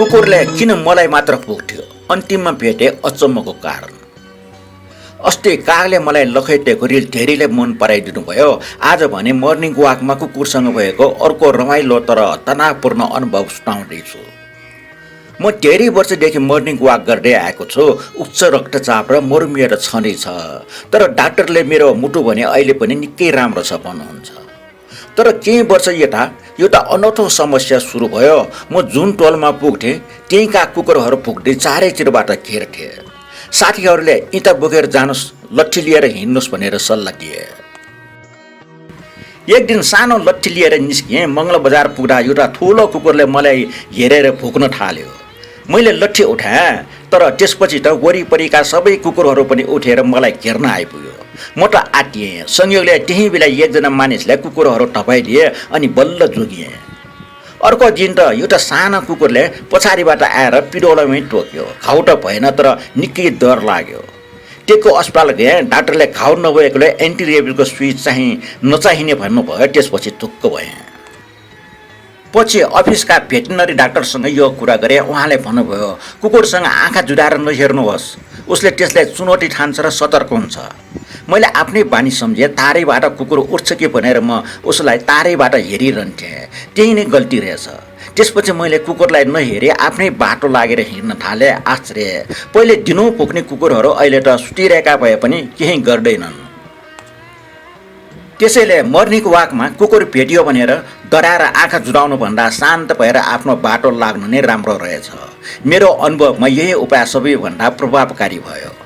कुकुरले किन मलाई मात्र पुग्थ्यो? अन्तिममा भेटे अचम्मको कारण। अस्ति कागले मलाई लखेटेको रिल धेरैले मन पराइदिनु भयो। आज भने मर्निङ वाकमा कुकुरसँग भएको अर्को रमाइलो तर तनावपूर्ण अनुभव सुनाउँदैछु। म धेरै वर्षदेखि मर्निङ वाक गर्दै आएको छु। उच्च रक्तचाप र मधुमेह छँदैछ, तर डाक्टरले मेरो मुटु भने अहिले पनि निकै राम्रो छ भन्नुहुन्छ। तर केही वर्ष यता एउटा अनौठो समस्या सुरु भयो। म जुन टोलमा पुग्थेँ त्यहीँका कुकुरहरू पुग्दै चारैतिरबाट घेर्थे। साथीहरूले इँटा बोकेर जानुहोस्, लट्ठी लिएर हिँड्नुहोस् भनेर सल्लाह दिए। एक दिन सानो लट्ठी लिएर निस्किएँ। मङ्गल बजार पुग्दा एउटा ठुलो कुकुरले मलाई हेरेर भुक्न थाल्यो। मैले लट्ठी उठाएँ, तर त्यसपछि त वरिपरिका सबै कुकुरहरू पनि उठेर मलाई घेर्न आइपुग्यो। म त आत्तिएँ। संयोगले त्यही बेला एकजना मानिसलाई कुकुरहरू थपाइदिए अनि बल्ल जोगिएँ। अर्को दिन त एउटा सानो कुकुरले पछाडिबाट आएर पिडोलामै टोक्यो। घाउ त भएन, तर निकै डर लाग्यो। टेकको अस्पताल गएँ। डाक्टरले घाउ नभएकोले एन्टिरेबिसको सुई चाहिँ नचाहिने भन्नुभयो। त्यसपछि ढुक्क भएँ। पछि अफिसका भेटेरिनरी डाक्टरसँग यो कुरा गरेँ। उहाँले भन्नुभयो, कुकुरसँग आँखा जुदाएर नहेर्नुहोस्, उसले त्यसलाई चुनौती ठान्छ र सतर्क हुन्छ। मैले आफ्नै बानी सम्झेँ। तारैबाट कुकुर उठ्छ कि भनेर म उसलाई तारैबाट हेरिरहन्थेँ। त्यही नै गल्ती रहेछ। त्यसपछि मैले कुकुरलाई नहेरे आफ्नै बाटो लागेर हिँड्न थालेँ। आश्चर्य, पहिले दिनौँ पुग्ने कुकुरहरू अहिले त सुतिरहेका भए पनि केही गर्दैनन्। त्यसैले मर्निङ वाकमा कुकुर भेटियो भनेर डराएर आँखा जुदाउनुभन्दा शान्त भएर आफ्नो बाटो लाग्नु नै राम्रो रहेछ। मेरो अनुभवमा यही उपाय सबैभन्दा प्रभावकारी भयो।